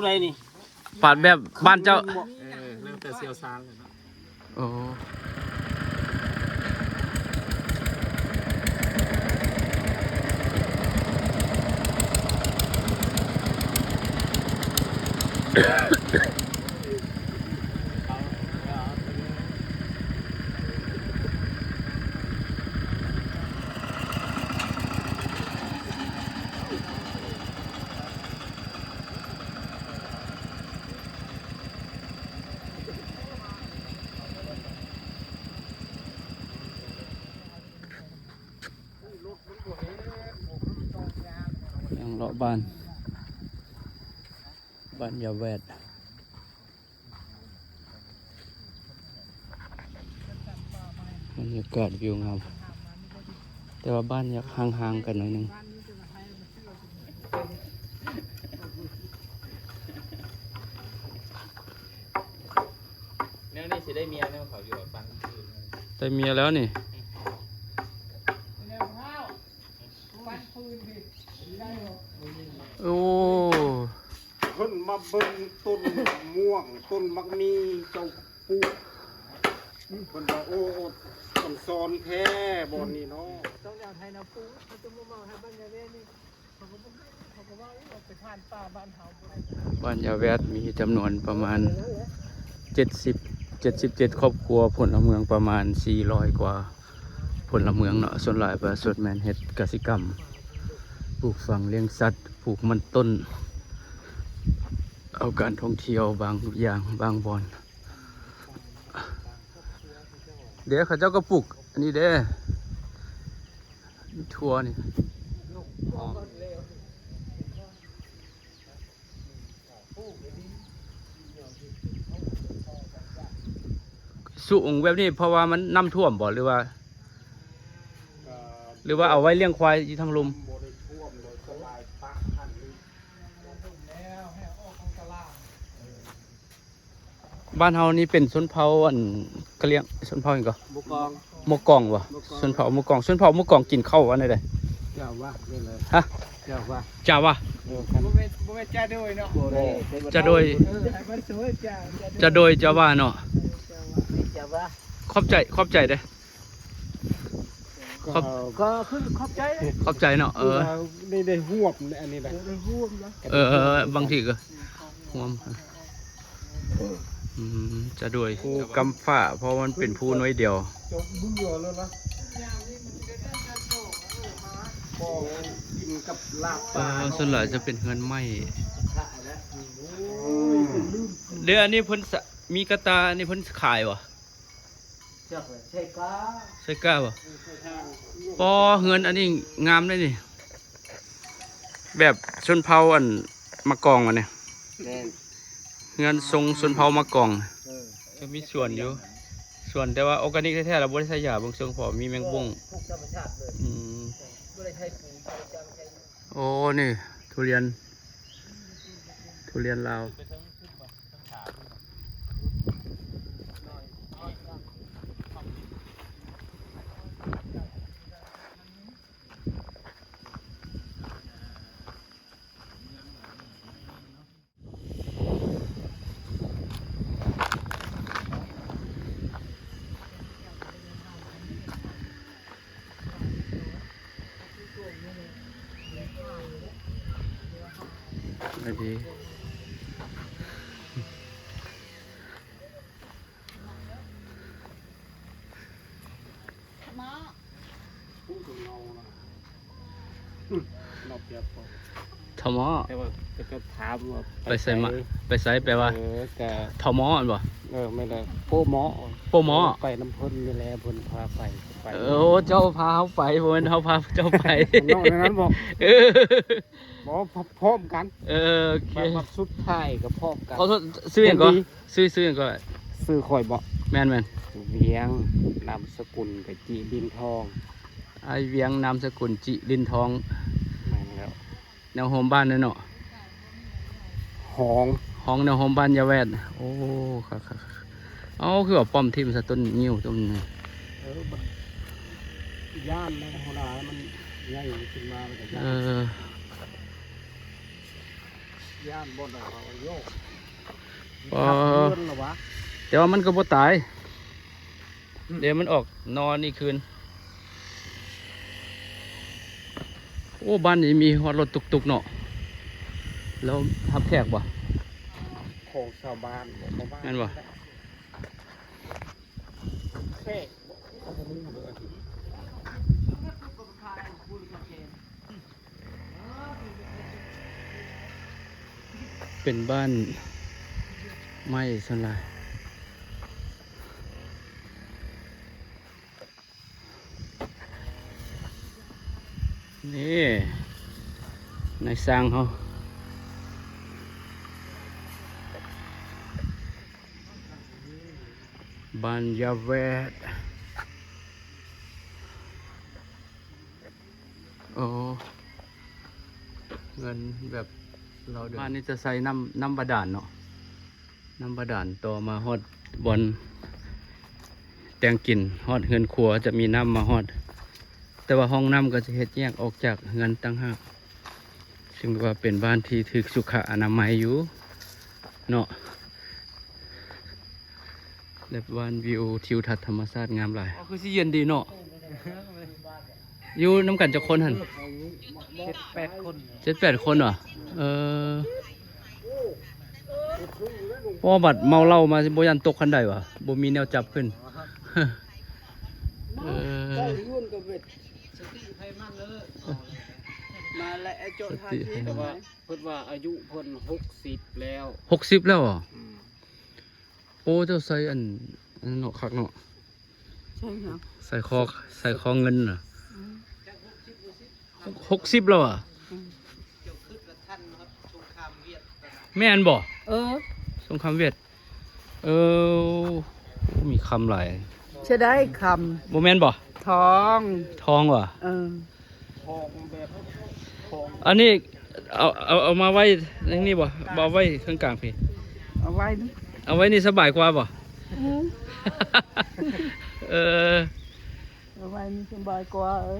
ໃດນີ້? ປາດແບບບ້ານເຈົ້າ. ເອີ ແລ້ວແຕ່ຊ່ຽວຊານແຫຼະເນາະ. ໂອ້ ຍັງເລາະບ້ານ ບ້ານຢາແວດ. ບັນຍາກາດວິວງາມ ແຕ່ວ່າບ້ານຢາກຫ່າງໆກັນໜ້ອຍໜຶ່ງ. ແນວນີ້ຊິໄດ້ເມຍແນວເຂົາຢູ່ ປັນຄືນ ໄດ້ເມຍແລ້ວນີ້. ໂອ້ ເພິ່ນມາເບິ່ງຕົ້ນມ່ວງ ຕົ້ນໝາກມີເຈົ້າປູກ ເພິ່ນວ່າ ໂອ້ ອອນຊອນແທ້ບ່ອນນີ້ເນາະ. ຕ້ອງແນວໄທນະປູ ເຂົາຈະມາເວົ້າໃຫ້ບ້ານຍາແວດນີ້ ເຂົາກໍບໍ່ ເຂົາກໍເວົ້າຢູ່ວ່າໄປຜ່ານປ່າບ້ານເຮົາບໍ່ໄດ້. ບ້ານຍາແວດມີຈຳນວນປະມານເຈັດສິບ ເຈັດສິບເຈັດຄອບຄົວ ພົນລະເມືອງປະມານສີ່ຮ້ອຍກວ່າ ພົນລະເມືອງເນາະ ສ່ວນຫຼາຍປະຊາຊົນແມ່ນເຮັດກະສິກຳ ປູກຝັງລ້ຽງສັດ ປູກມັນຕົ້ນ ເອົາການທ່ອງທ່ຽວບາງຢ່າງບາງບ່ອນ. ເດ້ ເຂົາເຈົ້າກໍປູກອັນນີ້ເດ້ ຖົ່ວນີ້. ສູງແບບນີ້ເພາະວ່າມັນນ້ຳຖ້ວມບໍ່ ຫຼືວ່າ ຫຼືວ່າເອົາໄວ້ລ້ຽງຄວາຍຢູ່ທາງລຸ່ມ? ບໍ່ໄດ້ຖ້ວມ ໂດຍສະບາຍປະຫັ້ນນີ້. ບ້ານເຮົານີ້ເປັນຊົນເຜົ່າອັນ ເຂົາລຽກຊົນເຜົ່າຫຍັງກໍ? ໝູ່ກອງ. ໝູ່ກອງບໍ່? ໝູ່ກອງ. ຊົນເຜົ່າໝູ່ກອງ ຊົນເຜົ່າໝູ່ກອງກິນເຂົ້າອັນໃດ? ຈາວະ ນີ້ແຫຼະ. ຮະ? ຈາວະ. ຈາວະ. ເອີ ບໍ່ແມ່ນ ບໍ່ແມ່ນຈາໂດຍເນາະ. ບໍ່ໄດ້ ຈາໂດຍ. ເອີ ໃຫ້ມັນສວຍ ຈາ ຈາໂດຍ ຈາວະເນາະ. ເອີ ຈາວະ. ຂອບໃຈ ຂອບໃຈເດ້. ຂອບ ກໍຄືຂອບໃຈ ຂອບໃຈເນາະ. ເອີ ຄືວ່າໄດ້ ໄດ້ຮ່ວມໃນອັນນີ້ນະ ໄດ້ຮ່ວມນະ. ເອີ ເອີ ບາງທີກໍຮ່ວມ ອືມ ຈາໂດຍ ພູກຳຟ້າ ເພາະມັນເປັນພູໜ່ວຍດຽວ. ເຈົ້າເບື່ອແລ້ວນະ ກໍກິນກັບລາບປາ. ເອີ ສ່ວນຫຼາຍຈະເປັນເຮືອນໄມ້. ໂອ້ຍ ເດ້ ອັນນີ້ເພິ່ນ ມີກະຕ່າ ອັນນີ້ເພິ່ນຂາຍບໍ່? ຈັກແຫຼະ ໃສ່ກ້າ ໃສ່ກ້າບໍ່? ເອີ ໃສ່ກ້າ. ປໍ ເຮືອນອັນນີ້ງາມເດ້ນີ້ ແບບຊົນເຜົ່າອັນມາກອງອັນນີ້. ແມ່ນ ເຮືອນຊົງຊົນເຜົ່າມາກອງ. ເອີ ກໍມີສວນຢູ່ ສວນ ແຕ່ວ່າອອກການິກແທ້ໆ ລະບໍ່ໄດ້ໃສ່ຢາເບິ່ງຊົງ ເພາະມີແມງບົ້ງ. ເອີ ປູກທຳມະຊາດເລີຍ. ອືມ ບໍ່ໄດ້ໃຊ້ປຸ໋ຍ ບໍ່ໄດ້ໃຊ້ຢາ. ໂອ້ ນີ້ທຸລຽນ ທຸລຽນລາວ. ສະບາຍດີ. ທະມໍ ແຕ່ວ່າກໍຈະຖາມວ່າໄປໃສມາ ໄປໃສ ແປວ່າ ເອີ ກະ ທະມໍ ແມ່ນບໍ່? ເອີ ແມ່ນແຫຼະ ໂປມໍ ໂປມໍ ໄປນຳເພິ່ນນີ້ແຫຼະ ເພິ່ນພາໄປ ໄປ. ໂອ້ ເຈົ້າພາເຮົາໄປ ບໍ່ແມ່ນເຮົາພາເຈົ້າໄປ. ນ້ອງນັ້ນບໍ່? ເອີ ບໍ່ ພ້ອມກັນ. ເອີ ໂອເຄ ແບບວ່າສຸດທ້າຍກໍພ້ອມກັນ. ຂໍໂທດ ຊື່ຫຍັງກໍ? ຊື່ ຊື່ຫຍັງກໍ? ຊື່ຂ້ອຍບໍ? ແມ່ນໆ ວຽງ ນາມສະກຸນກໍຈິລິນທອງ. ອ້າຍວຽງ ນາມສະກຸນຈິລິນທອງ. ແມ່ນແລ້ວ ແນວໂຮມບ້ານເນາະ ຫ້ອງ ຫ້ອງແນວໂຮມບ້ານຢາແວດ. ໂອ້ ຄັກໆ ເອົ້າ ຄືວ່າປ້ອມຖິ້ມຊະຕົ້ນງິ້ວຕົ້ນນີ້. ເອີ ມັນຢ້ານນະ ຫົວໜ້າມັນໃຫຍ່ຂຶ້ນມາ ມັນກໍຢ້ານ. ເອີ. ຢ້ານບໍ່ໄດ້ເອົາໂຍກ ອໍ ເຮືອນລະວະ ແຕ່ວ່າມັນກໍບໍ່ຕາຍ ອືມ ເດ ມັນອອກໜໍ່ນີ້ຄືນ. ໂອ້ ບ້ານນີ້ມີຮອດລົດຕຸກໆເນາະ ແລ້ວຮັບແຂກບໍ່? ຂອງຊາວບ້ານບໍ່ ແມ່ນບໍ່? ແຂກ ເປັນບ້ານໄມ້ສ່ວນຫຼາຍ. ນີ້ ນາຍຊ່າງເຮົາ ບ້ານຢາແວດ. ໂອ້ ເຮືອນແບບລາວເດີມ ບ້ານນີ້ຈະໃຊ້ນ້ຳ ນ້ຳບາດານເນາະ ນ້ຳບາດານຕໍ່ມາຮອດບ່ອນແຕ່ງກິນ ຮອດເຮືອນຄົວຈະມີນ້ຳມາຮອດ ແຕ່ວ່າຫ້ອງນ້ຳກໍຈະເຮັດແຍກອອກຈາກເຮືອນຕ່າງຫາກ ຊຶ່ງວ່າເປັນບ້ານທີ່ຖືກສຸຂະອະນາໄມຢູ່ເນາະ. ແບບວ່າວິວທິວທັດທຳມະຊາດງາມຫຼາຍ. ອໍ ຄືຊິເຢັນດີເນາະ. ຢູ່ນຳກັນຈັກຄົນຫັ້ນ? ເຈັດແປດຄົນ. ເຈັດແປດຄົນຫວາ? ເອີ ເພາະວ່າບັດເມົາເຫຼົ້າມາຊິບໍ່ຢ້ານຕົກຄັນໃດຫວາ? ບໍ່ມີແນວຈັບຂຶ້ນ. ເອີ ສະຕິ ມາແລ້ວ ໄອ້ໂຈດ ສະຕິ ຫາທີ່ ແຕ່ວ່າເພິ່ນວ່າອາຍຸເພິ່ນຫົກສິບແລ້ວ. ຫົກສິບແລ້ວຫວາ? ອືມ. ໂອ້ ເຈົ້າໃສ່ອັນ ອັນນັ້ນເນາະ ຄັກເນາະ. ໃສ່ຫຍັງ? ໃສ່ຄໍ ໃສ່ຄໍເງິນນະ. ອືມ. ຫົກ ຫົກສິບແລ້ວຫວາ? ອືມ. ແມ່ນບໍ່? ເອີ ສົງຄາມຫວຽດ. ເອີ ມີຄຳຫຼາຍ. ຈະໄດ້ຄຳ ບໍ່ແມ່ນບໍ່? ທອງ ທອງຫວາ? ເອີ. ທອງແບບທອງ ອັນນີ້ເອົາ ເອົາ ເອົາມາໄວ້ໃນນີ້ບໍ່? ບໍ່ເອົາໄວ້ເຄິ່ງກາງພີ້? ເອົາໄວ້ນີ້ ເອົາໄວ້ນີ້ສະບາຍກວ່າບໍ່? ອືມ. ເອີ ເອົາໄວ້ນີ້ສະບາຍກວ່າ. ເອີ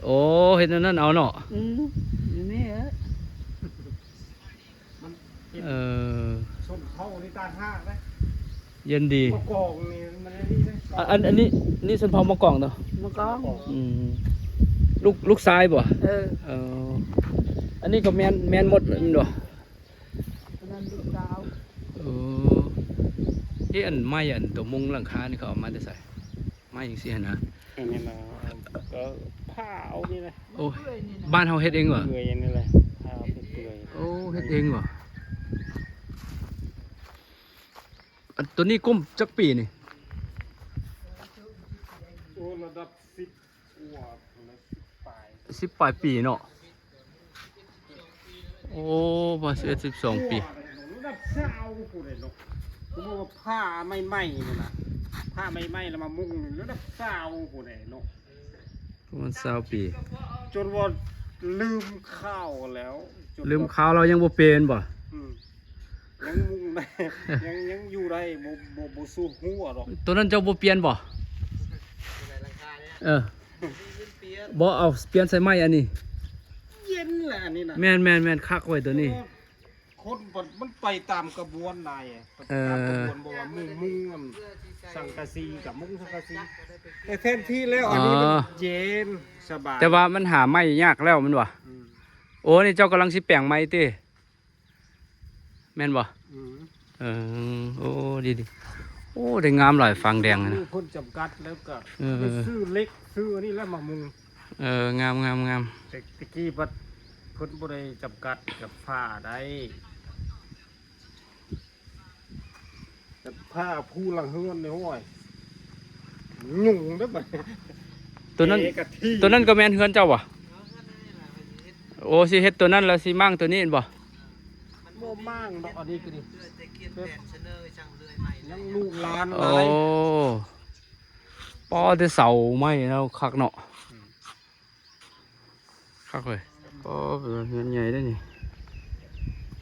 ໂອ້ ເຮັດແນວນັ້ນເອົາເນາະ. ອືມ ຢູ່ນີ້ເອີ. ມັນເປັນ ເອີ ຊົນເຜົ່ານີ້ຕ່າງຫາກເດ້. ເຢັນດີ. ມະກອງນີ້ມັນອັນນີ້ເດ້. ອາ ອັນ ອັນນີ້ ນີ້ຊົນເຜົ່າມະກອງເນາະ? ມະກອງ. ອືມ ລູກ ລູກຊາຍບໍ່? ເອີ ເອີ ອັນນີ້ກໍແມ່ນ ແມ່ນໝົດແມ່ນບໍ່? ອັນນັ້ນລູກສາວ. ເອີ ເອະ ອັນໄມ້ອັນໂຕມຸງຫຼັງຄານີ້ເຂົາເອົາມາແຕ່ໃສ? ໄມ້ຈັ່ງຊີ້ຫັ້ນນະ. ອັນນີ້ນະ ກໍຜ່າເອົານີ້ແຫຼະ. ໂອ້ຍ ບ້ານເຮົາເຮັດເອງຫວາ? ເປື່ອຍອັນນີ້ແຫຼະ ຜ່າເປັນເປື່ອຍ. ໂອ້ ເຮັດເອງຫວາ? ອັນໂຕນີ້ກົມຈັກປີນີ້? ໂອ້ ລະດັບສິບກວ່າ ສິບປາຍ ສິບປາຍປີເນາະ. ໂອ້ ປະມານສິບເອັດ ສິບສອງປີ. ລະດັບຊາວພຸ້ນແຫຼະເນາະ. ຄືວ່າຜ້າໃໝ່ໆນີ້ນະ ຜ້າໃໝ່ໆ ແລ້ວມາມຸງ ລະດັບຊາວພຸ້ນແຫຼະເນາະ. ປະມານຊາວປີ. ຈົນວ່າລືມຂ່າວແລ້ວ. ລືມຂ່າວແລ້ວຍັງບໍ່ເປັນບໍ່? ອືມ. ຍັງມຸງໄດ້ ຍັງ ຍັງຢູ່ໄດ້ ບໍ່ ບໍ່ ບໍ່ສູ້ຫົວດອກ. ໂຕນັ້ນເຈົ້າບໍ່ປ່ຽນບໍ່? ເອີ ບໍ່ເອົາປ່ຽນໃສ່ໄມ້ອັນນີ້. ເຢັນແຫຼະອັນນີ້ນະ. ແມ່ນໆໆ ຄັກໄວ້ໂຕນີ້. ຄົນມັນໄປຕາມກະບວນນາຍ ເອີ ຕາມກະບວນ ບໍ່ວ່າມຸງ ມຸງ ສັງກະສີ ກະມຸງສັງກະສີ. ແຕ່ແທນທີ່ແລ້ວ ເອີ ອັນນີ້ມັນເຢັນສະບາຍ. ແຕ່ວ່າມັນຫາໄມ້ຍາກແລ້ວແມ່ນບໍ່? ອືມ. ໂອ້ ນີ້ເຈົ້າກຳລັງຊິແປງໄມ້ຕິ? ແມ່ນບໍ່? ອືມ. ເອີ ໂອ້ ດີໆ. ໂອ້ ໄດ້ງາມຫຼາຍ ຟາງແດງນະ. ມີຄົນຈຳກັດແລ້ວກໍ ເອີ ໄປຊື້ເຫຼັກ ຊື້ອັນນີ້ແລ້ວມາມຸງ. ເອີ ງາມໆໆ. ແຕ່ ແຕ່ກີ້ພັດເພິ່ນບໍ່ໄດ້ຈຳກັດກັບຜ້າໃດ໋. ແຕ່ຜ້າພູຫຼັງເຮືອນນີ້ ໂອ້ຍ ຫຍຸ້ງເດ້ບັດນີ້. ໂຕນັ້ນ ເອກະທີ ໂຕນັ້ນກໍແມ່ນເຮືອນເຈົ້າບໍ່? ໂອ້ ຊິເຮັດໂຕນັ້ນແລ້ວຊິມ້າງໂຕນີ້ແມ່ນບໍ່? ບໍ່ມ້າງດອກ ອັນນີ້ກໍດີ ແບບຍັງລູກຫຼານຫຼາຍ. ໂອ້ ປ້ອ ແຕ່ເສົາໄມ້ແລ້ວຄັກເນາະ. ອືມ. ຄັກເວີຍ. ໂອ້ ເປັນເຮືອນໃຫຍ່ເດ້ນີ້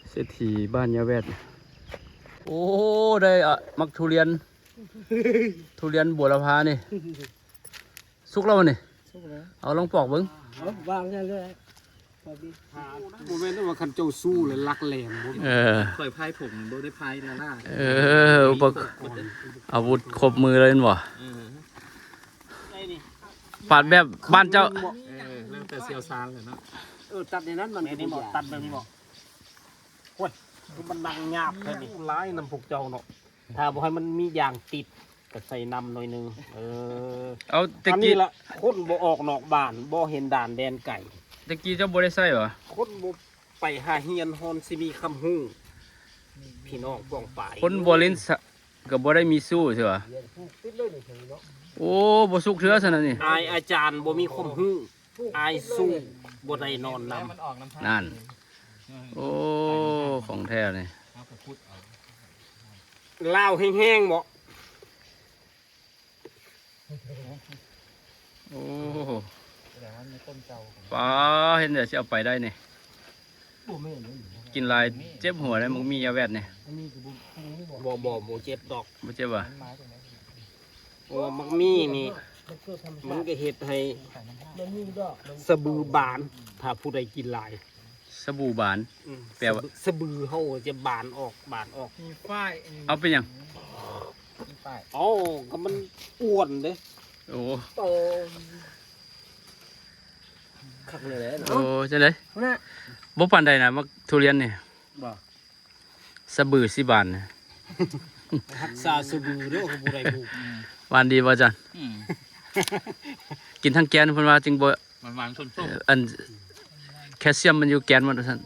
ເສດຖີບ້ານຍາແວດ. ໂອ້ ໄດ້ ອະ ໝາກທຸລຽນ ທຸລຽນບົວລະພານີ້. ສຸກແລ້ວບໍ່ນີ້? ສຸກແລ້ວ. ເອົາລອງປອກເບິ່ງ. ເອົາວາງນັ້ນເລີຍ. ບໍ່ແມ່ນວ່າຄັນເຈົ້າສູ້ແລ້ວຫຼັກແຫຼມບໍ່ແມ່ນ ເອີ ຂ້ອຍພາຍຖົງບໍ່ໄດ້ພາຍລ້າໆ ເອີ ອຸປະ ອາວຸດຄົບມືເລີຍແມ່ນບໍ່ ເອີ ປາດແບບບ້ານເຈົ້າ ເອີ ແລ້ວແຕ່ຊ່ຽວຊານແຫຼະເນາະ ເອີ ຕັດໃນນັ້ນມັນ ແມ່ນນີ້ບໍ່ ຕັດແບບນີ້ບໍ່ ໂອ້ຍ ຄືມັນນັ່ງຍາບແທ້ນີ້ ຫຼາຍນຳພວກເຈົ້າເນາະ ຖ້າບໍ່ໃຫ້ມັນມີຢາງຕິດ ກໍໃສ່ນ້ຳໜ້ອຍໜຶ່ງ ເອີ ເອົາແຕ່ ອັນນີ້ ກີ້ລະ ຄົນບໍ່ອອກນອກບ້ານ ບໍ່ເຫັນດ່ານແດນໄກ ແຕ່ກີ້ເຈົ້າບໍ່ໄດ້ໃຊ້ຫວາ ຄົນບໍ່ໄປຫາຮຽນ ຮອນຊິມີຄຳຮູ້ ພີ່ນ້ອງປ້ອງປາຍ ຄົນບໍ່ຫຼິ້ນສະ ກໍບໍ່ໄດ້ມີສູ້ຊິຫວາ ໂອ້ ບໍ່ສຸກເທື່ອຊັ້ນນະນີ້ ອາຍອາຈານບໍ່ມີຄວາມຮູ້ ອາຍສູ້ບໍ່ໄດ້ນອນນຳ ນັ້ນ ໂອ້ ຂອງແທ້ນີ້ ລາວແຮງໆບໍ່ ໂອ້ ປ້າ ເຮັດແນວຊິເອົາໄປໄດ້ນີ້ ກິນຫຼາຍເຈັບຫົວໄດ໋ ໝາກມີຢາແວັດນີ້ ບໍ່ ບໍ່ ບໍ່ເຈັບດອກ ບໍ່ເຈັບຫວາ ເພາະວ່າໝາກມີນີ້ ມັນກໍເຮັດໃຫ້ສະບືບານ ຖ້າຜູ້ໃດກິນຫຼາຍ ສະບືບານ ອືມ ແປວ່າ ສະບື ສະບືເຮົາຈະບານອອກ ບານອອກ ມີຝ້າຍ ເອົາເປັນຫຍັງ ມີຝ້າຍ ເອົາ ກໍມັນອ້ວນເດ້ ໂອ້ ໂຕ ຄັກແລ້ວແຫຼະເນາະ ໂອ້ ຈັ່ງໃດ ນະ ບໍ່ປານໃດນະ ໝາກທຸລຽນນີ້ ບໍ່ ສະບືຊິບານນະ ຮັກສາສະບືເດີ ຜູ້ໃດປູກ ບານດີບໍ່ຈັນ ອືມ ກິນທັງແກ່ນ ເພິ່ນວ່າຈຶ່ງບໍ່ ມັນຫວານສົ້ມໆ ເອີ ອັນແຄລຊຽມມັນຢູ່ແກ່ນໝົດວ່າຊັ້ນ